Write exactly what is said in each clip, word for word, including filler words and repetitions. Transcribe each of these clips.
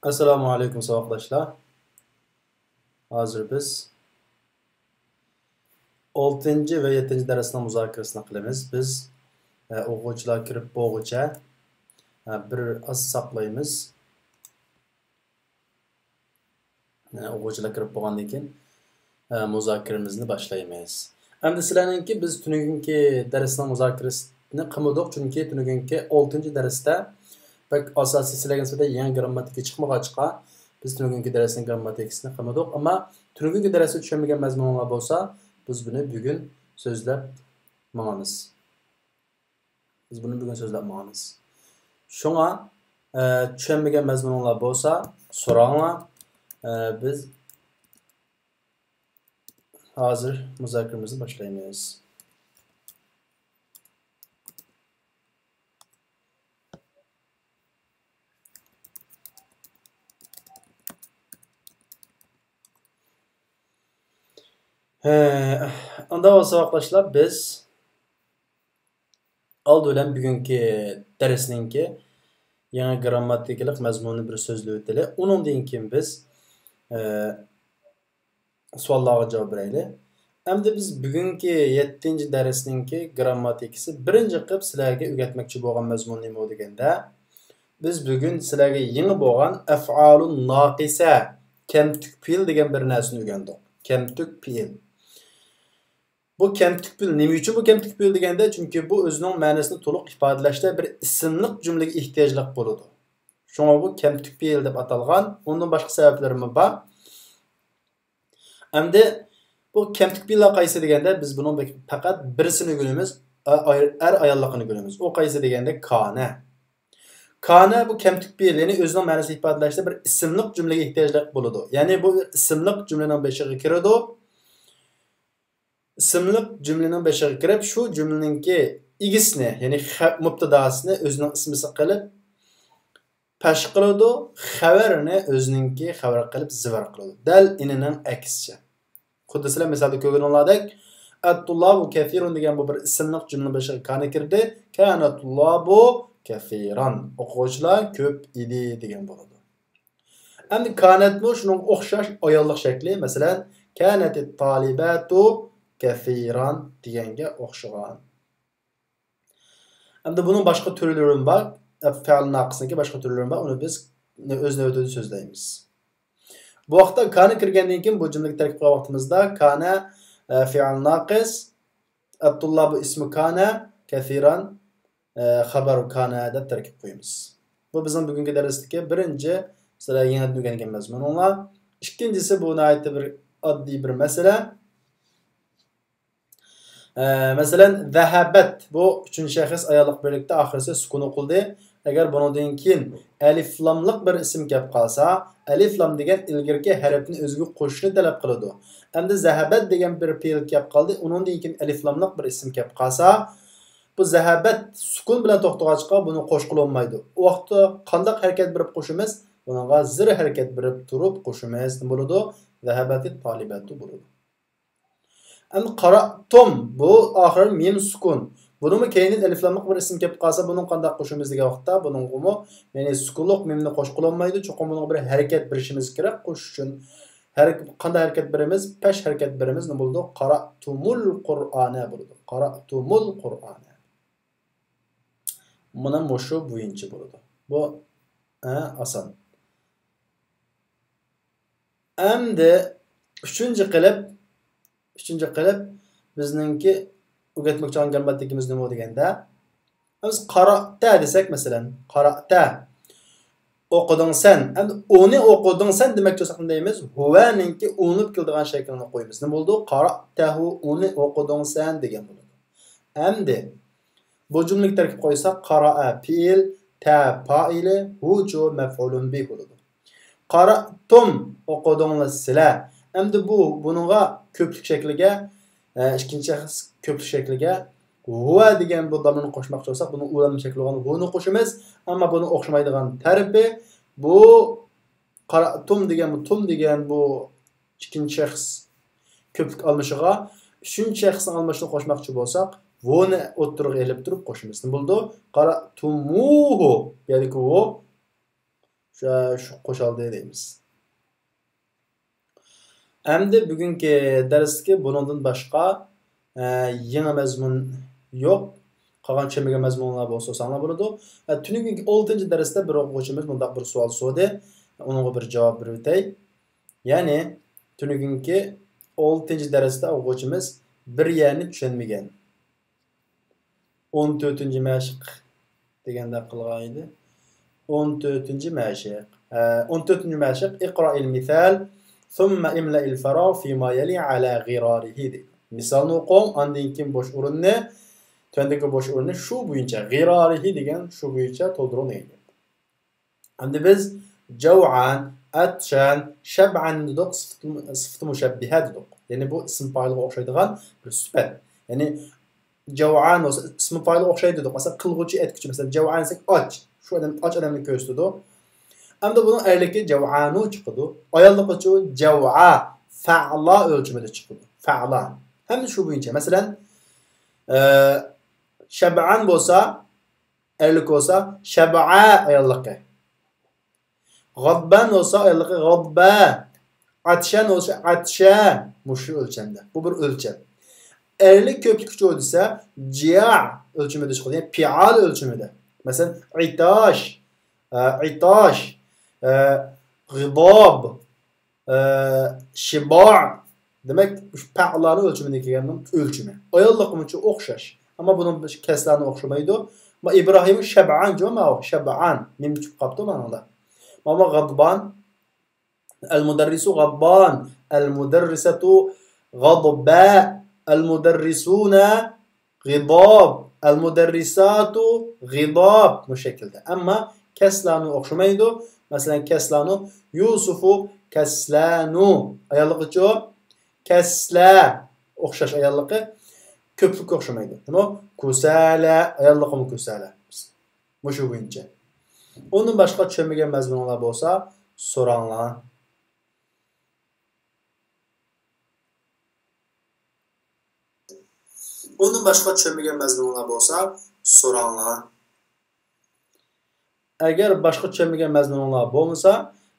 ئەسسالامۇ ئەلەيكۇم ساۋاقداشلار. ھازىر بىز ئالتىنچى ۋە يەتتىنچى دەرسنىڭ مۇزاكىرىسىنى قىلىمىز. بىز، ئە، ئوقۇغۇچىلار كىرىپ بولغۇچە، ئە، بىر ئاز ساقلايمىز. ئە، ئوقۇغۇچىلار كىرىپ بولغاندىن كېيىن، ئە، مۇزاكىرىمىزنى باشلايمىز. ئەمدى سىلەرنىڭكى بىز تۈنۈگۈنكى دەرسنىڭ مۇزاكىرىسىنى قىلمىدۇق، چۈنكى تۈنۈگۈنكى ئالتىنچى دەرستە بەك ئاساسىي سىلەرگە نىسبەتەن يېڭى گىرامماتىكا چىقمىغاچقا، بىز تۈنۈگۈنكى دەرسنىڭ گىرامماتىكىسىنى قىلمىدۇق. ئەمما تۈنۈگۈنكى دەرستە چۈشەنمىگەن مەزمۇنلار بولسا، بىز بۇنى بۈگۈن سۆزلەپ ماڭىمىز. بىز بۇنى بۈگۈن سۆزلەپ ماڭىمىز. شۇڭا، ئە، چۈشەنمىگەن مەزمۇنۇڭلار بولسا، سوراڭلار. ئە، بىز ھازىر مۇزاكىرىمىزنى باشلايمىز. ھە، ئانداق بولسا، ساۋاقداشلار، بىز ئالدى بىلەن بۈگۈنكى دەرسنىڭكى يېڭى گىرامماتىكىلىق مەزمۇنىنى بىر سۆزلىۋېتەيلى. ئۇنىڭدىن كېيىن بىز، ئە، سوئاللارغا جاۋاب بېرەيلى. ئەمدى بىز بۈگۈنكى يەتتىنچى دەرسنىڭكى گىرامماتىكىسى بىرىنچى قىلىپ سىلەرگە ئۆگەتمەكچى بولغان مەزمۇن نېمە دېگەندە، بىز بۈگۈن سىلەرگە يېڭى بولغان ئەفئالۇن ناقىسە، كەمتۈك پېئىل دېگەن بىر نەرسىنى ئۆگەندۇق. كەمتۈك پېئىل. بۇ كەمتۈك پېئىل، نېمە ئۈچۈن بۇ كەمتۈك پېئىل دېگەندە، چۈنكى بۇ ئۆزىنىڭ مەنىسىنى تولۇق ئىپادىلەشتە بىر ئىسىملىق جۈملىگە ئېھتىياجلىق بولىدۇ. شۇڭا بۇ كەمتۈك پېئىل دەپ ئاتالغان. ئۇنىڭدىن باشقا سەۋەبلىرىمۇ بار. ئەمدى بۇ كەمتۈك پېئىللار قايسى دېگەندە، بىز بۇنىڭ بەك-، پەقەت بىرسىنى ئۆگىنىمىز، ئە-، ئاير-، ئەر ئاياللىقىنى ئۆگىنىمىز. ئۇ قايسى دېگەندە، كانە. كانە بۇ كەمتۈك پېئىل، يەنى ئۆزىنىڭ مەنىسىنى ئىپادىلەشتە بىر ئىسىملىق جۈملىگە ئېھتىياجلىق بولىدۇ. يەنى بۇ بىر ئىسىملىق جۈملىنىڭ بېشىغا كىرىدۇ. ئىسىملىق جۈملىنىڭ بېشىغا كىرىپ، شۇ جۈملىنىڭكى ئىگىسىنى، يەنى خە-، مۇپتىداسىنى ئۆزىنىڭ ئىسمىسى قىلىپ پەش قىلىدۇ، خەۋەرنى ئۆزىنىڭكى خەۋىرى قىلىپ زىۋەر قىلىدۇ. دەل ئىنىنىڭ ئەكسىچە. خۇددى سىلەر مىسالدا كۆرگىنىڭلاردەك، ئەتتۇللابۇ كەسىرۇن دېگەن بۇ بىر ئىسىملىق جۈملە بېشىغا كانە كىردى. كانەتتۇللابۇ كەسىران. ئوقۇغۇچىلار كۆپ ئىدى دېگەن بولىدۇ. ئەمدى كانەتمۇ شۇنىڭغا ئوخشاش ئاياللىق شەكلى. مەسىلەن، كانەتتالىباتۇ كەسىران دېگەنگە ئوخشىغان. ئەمدى بۇنىڭ باشقا تۈرلىرىمۇ بار. فەئىل ناقىسنىڭكى باشقا تۈرلىرىمۇ بار. ئۇنى بىز ئۆز نۆۋىتىدە سۆزلەيمىز. بۇ ۋاقىتتا كانە كىرگەندىن كېيىن بۇ جۈملىگە تەركىب قىلغان ۋاقتىمىزدا كانە، ئە، فېئىل ناقىس، ئەبدۇللا بۇ ئىسمى كانە، كەسىران، ئە، خەبەر كانە دەپ تەركىب قويىمىز. بۇ بىزنىڭ بۈگۈنكى دەرستىكى بىرىنچى، سىلەر يېڭىدىن ئۆگەنگەن مەزمۇنۇڭلار. ئىككىنچىسى، بۇ ناھايىتى بىر ئاددىي بىر مەسىلە. ئە، مەسىلەن، زەھەبەت، بۇ ئۈچىنچى شەخس ئاياللىق بىرلىكتە ئاخىرسى سۈكۈن ئوقۇلدى. ئەگەر بۇنىڭدىن كېيىن ئەلىفلاملىق بىر ئىسىم كەپ قالسا، ئەلىفلام دېگەن ئىلگىرىكى ھەرپنى ئۆزىگە قوشۇشنى تەلەپ قىلىدۇ. ئەمدى زەھەبەت دېگەن بىر پېئىل كەپ قالدى، ئۇنىڭدىن كېيىن ئەلىفلاملىق بىر ئىسىم كەپ قالسا، بۇ زەھەبەت سۈكۈن بىلەن توختىغاچقا بۇنى قوشقىلى بولمايدۇ. ئۇ ۋاقىتتا قانداق ھەرىكەت بېرىپ قوشىمىز؟ بۇنىڭغا زىر ھەرىكەت بېرىپ تۇرۇپ قوشىمىز. نېمە بولىدۇ؟ زەھەبەتى تالىبەتۇ بولىدۇ. ئەمدى قاراتۇم، بۇ ئاخىرى مىم سۈكۈن. بۇنىمۇ كەينىدىن ئەلىفلاملىق بىر ئىسىم كەپ قالسا، بۇنىڭ قانداق قوشىمىز دېگەن ۋاقىتتا، بۇنىڭغىمۇ، يەنى سۈكۈنلۇق مىمنى قوشقىلى بولمايدۇ. چوقۇم بۇنىڭغا بىر ھەرىكەت بېرىشىمىز كېرەك. قوشۇش ئۈچۈن ھەرىك-، قانداق ھەرىكەت بېرىمىز؟ پەش ھەرىكەت بېرىمىز. نېمە بولىدۇ؟ قاراتۇمۇل قۇرئانە بولىدۇ. قاراتۇمۇل قۇرئانە. مانا مۇشۇ بويىچە بولىدۇ. بۇ، ئە، ئاسان. ئەمدى ئۈچىنچى قىلىپ، ئۈچىنچى قىلىپ بىزنىڭكى ئۆگەتمەكچى بولغان گىرامماتىكىمىز نېمە دېگەندە، بىز قاراتە دېسەك، مەسىلەن، قاراتە، ئوقۇدۇڭ سەن. ئەمدى ئۇنى ئوقۇدۇڭ سەن دېمەكچى بولساق نېمە دەيمىز؟ ھۇۋەنىڭكى ئۇلىنىپ كېلىدىغان شەكلىنى قويىمىز. نېمە بولىدۇ؟ قاراتەھۇ، ئۇنى ئوقۇدۇڭ سەن دېگەن بولىدۇ. ئەمدى بۇ جۈملىگە تەركىب قويساق، قارائە پېئىل، تە پائىلى، ھۇچۇ مەپئۇلۇن بىھ بولىدۇ. قاراتۇم، ئوقۇدۇڭلار سىلەر. ئەمدى بۇ، بۇنىڭغا كۆپلۈك شەكلىگە، ئە، ئىككىنچى شەخس كۆپلۈك شەكلىگە ھۇۋە دېگەن بۇ دامىرنى قوشماقچى بولساق، بۇنىڭ ئۇلانما شەكلى بولغان ھۇنى قوشىمىز. ئەمما بۇنىڭ ئوخشىمايدىغان تەرىپى، بۇ قاراتۇم دېگەن، بۇ تۇم دېگەن بۇ ئىككىنچى شەخس كۆپلۈك ئالمىشىغا ئۈچىنچى شەخسنىڭ ئالمىشىنى قوشماقچى بولساق، ۋونى ئوتتۇرىغا ئېلىپ تۇرۇپ قوشىمىز. نېمە بولىدۇ؟ قاراتۇمۇھۇ. بۇ يەردىكى ۋو شۇ، شۇ قوشالدى دەيمىز. ئەمدى بۈگۈنكى دەرستىكى بۇنىڭدىن باشقا، ئە، يېڭى مەزمۇن يوق. قالغان چۈشەنمىگەن مەزمۇنلار بولسا سورىساڭلار بولىدۇ. ئە، تۈنۈگۈنكى ئالتىنچى دەرستە بىر ئوقۇغۇچىمىز مۇنداق بىر سوئال سورىدى. ئۇنىڭغا بىر جاۋاب بېرىۋېتەي. يەنى، تۈنۈگۈنكى ئالتىنچى دەرستە ئوقۇغۇچىمىز بىر يەرنى چۈشەنمىگەن. ئون تۆتىنچى مەشىق دېگەندەك قىلغان ئىدى. ئون تۆتىنچى مەشىق. ھە، ئون تۆتىنچى مەشىق، اقرأ المثال ثم املأ الفراغ فيما يلي على غراره دەيدۇ. مىسالنى ئوقۇڭ، ئاندىن كېيىن بوش ئورۇننى، تۆۋەندىكى بوش ئورۇننى شۇ بويىچە، غراره دېگەن شۇ بويىچە تولدۇرۇڭ دېگەن گەپ. ئەمدى بىز جەۋئان، ئەتشان، شەبئان دېدۇق، سىفىت، سىفىت مۇشەببىھە دېدۇق. يەنى بۇ ئىسىم پائىلغا ئوخشايدىغان بىر سۈپەت. يەنى جەۋئان بولسا ئىسىم پائىلغا ئوخشايدۇ دېدۇق. مەسىلەن، قىلغۇچى ئەتكۈچى. مەسىلەن، جەۋئان دېسەك ئاچ. شۇ ئادەم، ئاچ ئادەمنى كۆرسىتىدۇ. ئەمدى بۇنىڭ ئەرلىكى جەۋئانۇ چىقىدۇ. ئاياللىقىچۇ جەۋئا، فەئلا ئۆلچىمىدە چىقىدۇ. فەئلا. ھەممە شۇ بويىچە. مەسىلەن، ئە، شەبئان بولسا، ئەرلىك بولسا، شەبئا ئاياللىقى. غادبان بولسا، ئاياللىقى غادبا. ئاتشان بولسا، ئاتشا. مۇشۇ ئۆلچەمدە. بۇ بىر ئۆلچەم. ئەرلىك كۆپلۈككىچۇ دېسە، جىيا ئۆلچىمىدە چىقىدۇ. يەنى پىئال ئۆلچىمىدە. مەسىلەن، ئىتاش، ئە، ئىتاش، ئە، غىداب، ئە، شىبا. دېمەك، مۇشۇ پەئلانىڭ ئۆلچىمىدىن كەلگەن ئۆلچىمى. ئاياللىقىمۇچۇ ئوخشاش. ئەمما بۇنىڭ كەسلانى ئوخشىمايدۇ. ما ئىبراھىم شەبئان جۇ، ما شەبئان. مىم چۈشۈپ قاپتۇ مانىڭدا. ماما غادبان. المدرس غضبان. المدرسة غضباء. المدرسون غضاب. المدرسات غضاب. مۇشۇ شەكىلدە. ئەمما كەسلانۇ ئوخشىمايدۇ. مەسىلەن، كەسلانۇ يۇسۇفۇ كەسلانۇ. ئاياللىقىچۇ؟ كەسلە. ئوخشاش ئاياللىقى. كۆپلۈككە ئوخشىمايدۇ. دېمەك، كۇسالە. ئاياللىقىمۇ كۇسالە. مۇشۇ بويىچە. ئۇندىن باشقا چۈشەنمىگەن مەزمۇنۇڭلار بولسا، سوراڭلار. ئۇندىن باشقا چۈشەنمىگەن مەزمۇنۇڭلار بولسا، سوراڭلار. ئەگەر باشقا چۈشەنمىگەن مەزمۇنۇڭلار بولمىسا،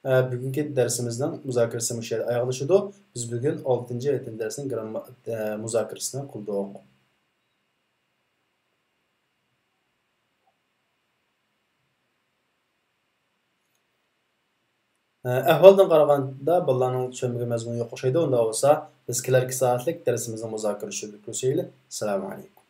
ئە، بۈگۈنكى دەرسىمىزنىڭ مۇزاكىرىسى مۇشۇ يەردە ئاياغلىشىدۇ. بىز بۈگۈن ئالتىنچى يەتتىنچى دەرسنىڭ گرامما-، ئە، مۇزاكىرىسىنى قىلدۇق. ئەھۋالدىن قارىغاندا، بالىلارنىڭ چۈشەنمىگەن مەزمۇنى يوق ئوخشايدۇ. ئۇنداق بولسا، بىز كېلەركى سائەتلىك دەرسىمىزنى مۇزاكىرە ئۈچۈن كۆرۈشەيلى. ئەسسالامۇ ئەلەيكۇم.